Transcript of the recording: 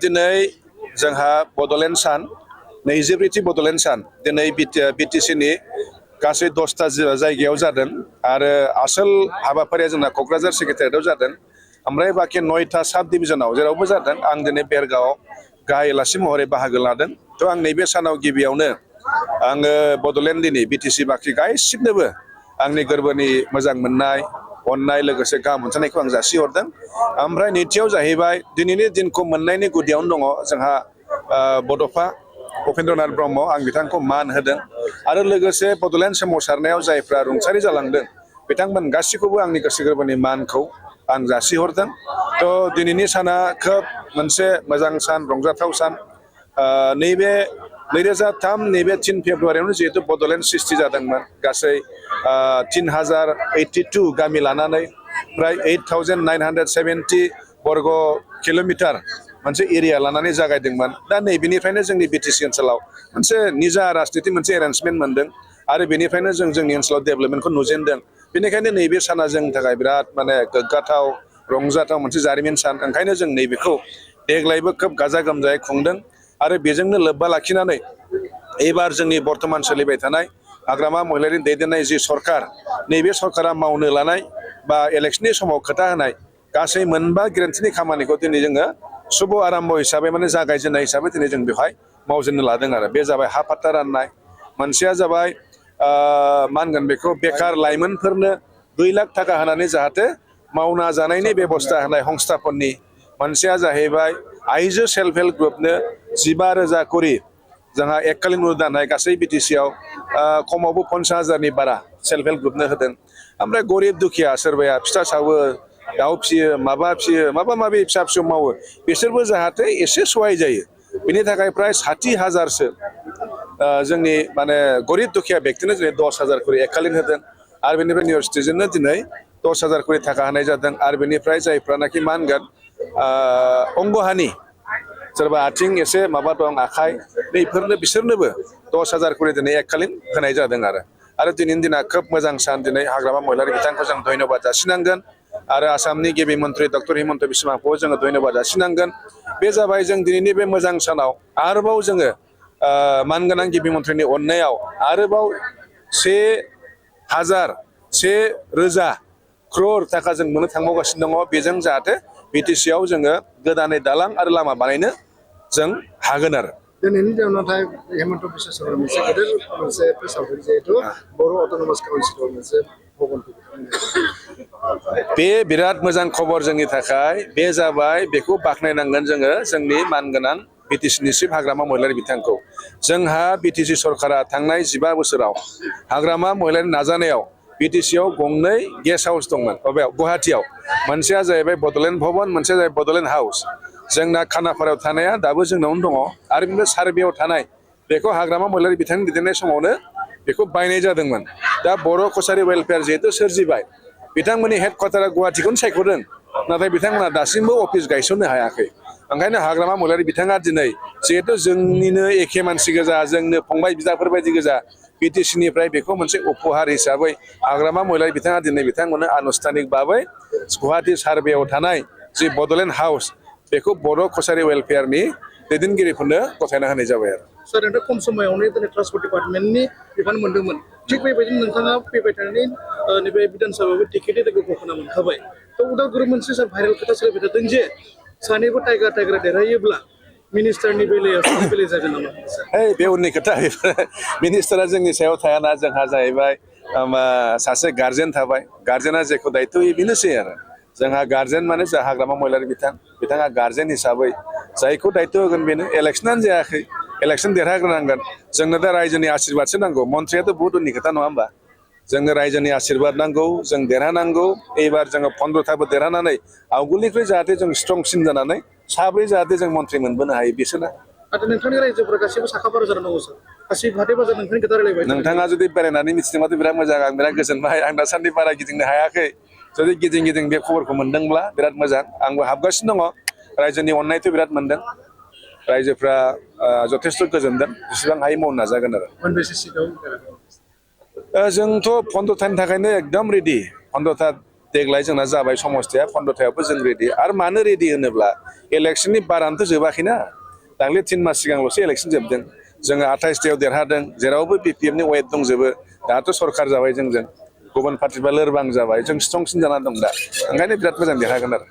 दिनै जोंहा बड'लेण्ड सान 24थि बड'लेण्ड सान दिनै बिटिसिनि गासै 10टा जायगायाव जादों आरो आसोल हाबाफारिया जोंना क'क्राझार सेक्रेटारियेटआव जादों ओमफ्राय बाखि 9टा साब डिभिजनाव जेरावबो जादों आं दिनै बेरगावआव गाहाय आलासि महरै बाहागो लादों थ' आं नैबे सानाव गिबियावनो आङो बड'लेण्डनि बिटिसि बाखि गासिबनोबो आंनि गोरबोनि मोजां मोननाय अननाय लोगोसे गाहाम मोनसानायखौ आं जासिहरदों ओमफ्राय नैथियाव जाहैबाय दिनैनि दिनखौ मोननायनि गुदियावनो दङ जोंहा बड'फा उपेन्द्रनाथ ब्रह्म आं बिथांखौ मान होदों आरो लोगोसे बड'लेण्ड सोमावसारनायाव जायफ्रा रुंसारि जालांदों बिथांमोन गासैखौबो आंनि गोसो गोरबोनि मानखौ आं जासिहरदों थ' दिनैनि साना खोब मोनसे मोजां सान रंजाथाव सान नैबे 2003 नैबे 3 फेब्रुवारियावनो जिहेतु बड'लेण्ड सृष्टि जादोंमोन गासै 3082 गामि लानानै प्राय 8970 बर्ग किल'मिटार मोनसे एरिया लानानै जागायदोंमोन दा नैबेनिफ्रायनो जोंनि बिटिसि ओनसोलाव मोनसे निजा राजनिति मोनसे एरेन्जमेन्ट मोनदों आरो बेनिफ्रायनो जोंनि ओनसोलाव डेभेलपमेन्टखौ नुजेनदों बेनिखायनो नैबे साना जोंनि थाखाय बिराद माने गोग्गाथाव रंजाथाव मोनसे जारिमिन सान ओंखायनो जों नैबेखौ देग्लायबो खोब गाजा गोमजायै खुंदों आरो बेजोंनो लोब्बा लाखिनानै एबार जोंनि बर्तमान सोलिबाय थानाय हाग्रामा महिलारिनि दैदेननाय जि सरकार नैबे सरकारा मावनो लानाय बा इलेक्सननि समाव खोथा होनाय गासै मोनबा गेरेन्टिनि खामानिखौ दिनै जोङो शुभ आरम्भ हिसाबै माने जागायजेननाय हिसाबै दिनै जों बेवहाय मावजेननो लादों आरो बे जाबाय हा फाट्टा राननाय मोनसेया जाबाय मा होनगोन बेखौ बेकार लाइमोनफोरनो 2 लाख थाखा होनानै जाहाथे मावना जानायनि बेबस्था होनाय संस्थाफोरनि मोनसेया जाहैबाय आइजो सेल्फ हेल्प ग्रुपनो 15,000 करि जोंहा एककालीन अनुदान गासै बिटिसिआव खमावबो 50,000नि बारा सेल्फ हेल्प ग्रुपनो होदों ओमफ्राय गरिब दुखिया सोरबाया फिथा सावो दाउ फियो माबा माबि फिसा फिसौ मावो बिसोरबो जाहाथे एसे सहाय जायो बेनि थाखाय प्राय 60,000सो जोंनि माने गरिब दुखिया व्यक्तिनो दिनै 10,000 करि एककालीन होदों आरो बेनिफ्राय निउ सिटिजेननो दिनै 10,000 करि थाखा होनाय जादों आरो बेनिफ्राय जायफ्रानाखि मा होनगोन अंगहानि सोरबा आथिं एसे माबा दं आखाइ बेफोरनो बिसोरनोबो 10,000 करि दिनै एककालीन होनाय जादों आरो दिनैनि दिना खोब मोजां सान दिनै हाग्रामा महिलारि बिथांखौ जों धन्यबाद जासिनांगोन आरो आसामनि गिबि मन्त्रि डक्टर हिमन्त बिश्व शर्माखौ जोङो धन्यबाद जासिनांगोन बे जाबाय जों दिनैनि बे मोजां सानाव आरोबाव जोङो मानगोनां गिबि मन्थ्रिनि अननायाव आरोबाव 1,000 क्रर थाखा जों मोननो थांबावगासिनो दङ बेजों जाहाथे बिटिसिआव जोङो गोदानै दालां आरो लामा बानायनो जों हागोन आरो दिनैनि दिनाव नाथाय हेमन्त बिश्व शर्मा मोनसे गेदेर मोनसे फोसावदों जिहेतु बर' अट'नमास काउन्सिलाव मोनसे भबनखौ बे बिराद मोजां खबर जोंनि थाखाय बे जाबाय बेखौ बाख्नायनांगोन जोङो जोंनि मानगोनां बिटिसिनि चिफ हाग्रामा महिलारि बिथांखौ जोंहा बिटिसि सरकारा थांनाय 15 बोसोराव हाग्रामा महिलारि नाजानायाव बिटिसिआव गंनै गेस्ट हाउस दंमोन गुवाहाटियाव मोनसेया जाहैबाय बड'लेण्ड भवन मोनसेया जाहैबाय बड'लेण्ड हाउस जोंना खानापारायाव थानाया दाबो जोंनावनो दङ आरो बेनिफ्राय सार्भेयाव थानाय बेखौ हाग्रामा महिलारि बिथांनि दैदेननाय समावनो बेखौ बायनाय जादोंमोन दा बर' कसारि वेलफेयार जिहेतु सोरजिबाय बिथांमोननि हेडक्वार्टारा गुवाहाटिखौनो सायख'दों नाथाय बिथांमोना दासिमबो अफिस गायसननो हायाखै ओंखायनो हाग्रामा महिलारि बिथाङा दिनै जिहेतु जोंनिनो एखे मानसि गोजा जोंनो फंबाय बिदाफोर बायदि गोजा बिटिसिनिफ्राय बेखौ मोनसे उपहार हिसाबै हाग्रामा महिलारि बिथाङा दिनै बिथांमोननो आनुষ্ঠাनिक भाबै गुवाहाटि सार्भेयाव थानाय जि बड'लेण्ड हाउस बेखौ बर' कसारि वेलफेयारनि दैदेनगिरिफोरनो गथायना होनाय जाबाय आरो सार नोंथाङा खम समायावनो दिनै ट्रान्सपर्ट डिपार्टमेन्टनि बिबान मोन्दोंमोन थिग बेबायदिनो नोंथाङा फैबाय थानानै नैबे बिधान सभायावबो टिकेटनि लोगोखौ खोना मोनखाबाय थ' उदालगुरि मोनसे सार भाइरेल खोथा सोलिबाय थादों जे सानैबो टाइगार देरहायोब्ला मिनिस्टारनि बेलायाव बेले जागोन नामा बे उननि खोथा मिनिस्टारा जोंनि सायाव थायाना जोंहा जाहैबाय सासे गार्जेन थाबाय गार्जेना जेखौ दायित्व होयो बेनोसै आरो जोंहा गार्जेन माने जोंहा हाग्रामा महिलारि बिथाङा गार्जेन हिसाबै जायखौ दायित्व होगोन बेनो इलेक्सनानो जायाखै इलेक्सन देरहाग्रोनांगोन जोंनो दा रायजोनि आशीर्बादसो नांगौ मन्थ्रियाथ' बहुत उननि खोथा नङा होमबा जोंनो रायजोनि आशीर्बाद नांगौ जों देरहानांगौ एबार जोङो 15थाबो देरहानानै आवगोलनिख्रुइ जाहाथे जों स्ट्रंसिन जानानै साब्रै जाहाथे जों मन्थ्रि मोनबोनो हायो बिसोरना नोंथांनि रायजोफोरा गासैबो साखाफारा जानांगौ सार गासैबो हाथाय बाजार नोंथांनि खोथा रायलायबाय नोंथाङा जुदि बेरायनानै मिथिदोंबाथ' बिराद मोजां आं बिराद गोजोनबाय आं दासान्दि बारा गिदिंनो हायाखै जुदि गिदिं बे खबरखौ मोनदोंब्ला बिराद मोजां आंबो हाबगासिनो दङ रायजोनि अननायथ' बिराद मोनदों रायजोफ्रा जथेस्थ' गोजोनदों जेसेबां हायो मावनो नाजागोन आरो जोंथ' 15थानि थाखायनो एकदम रेडि 15था देग्लाय जोंना जाबाय समस्थिया 15थायावबो जों रेडि आरो मानो रेडि होनोब्ला इलेक्सननि बारानोथ' जोबाखैना दांले 3 मास सिगांल'सो इलेक्सन जोबदों जोङो 28थायाव देरहादों जेरावबो BPFनि वेट दंजोबो दाथ' सरकार जाबाय जोंजों गुबुन पार्टिफ्रा लोरबां जाबाय जों स्ट्रंसिन जाना दं दा ओंखायनो बिराद मोजां देरहागोन आरो